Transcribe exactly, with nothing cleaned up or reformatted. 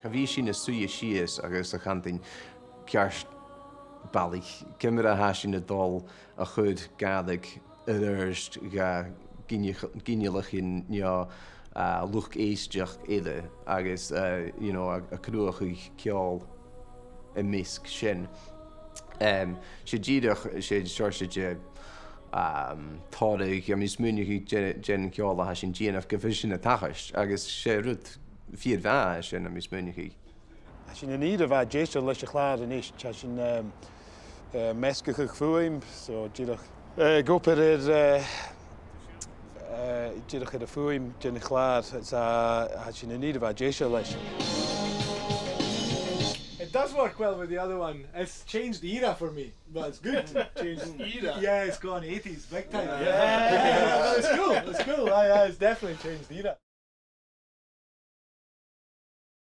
Cha bhi sinn a' suidhe sìos agus a' cantainn ceart balaich. Ciamar a tha sinn a' dol a chur Gàidhlig air adhart do gine-, ginealaichean no, uh, luchd-èisteachd eile agus, uh, you know, a', a' cruthachadh ceòl am measg sin. Um, 's e dìreach, 's e seòrsa de, um, toradh, tha mi a' smaoineachadh, dhen, dhen cheòl a tha sinn a' dèanamh gu bheil sin a' tachairt, agus 's e rud fìor mhath sin, tha mi a' smaoineachadh. Tha sinn an ìre mhath deiseil leis a' chlàr a-nis. Tha sinn, um, uh, measgachadh fuaim, so dìreach, uh, ag obair air, uh, uh, dìreach air a' fuaim dhen a' chlàr, is, uh, tha sinn an ìre mhath deiseil leis. It does work well with the other one. It's changed the era for me, but it's good. Changed the era. Yeah, it's gone eighties big time. Yeah. Yeah, it's cool. It's cool. Aye, aye, it's definitely changed the era.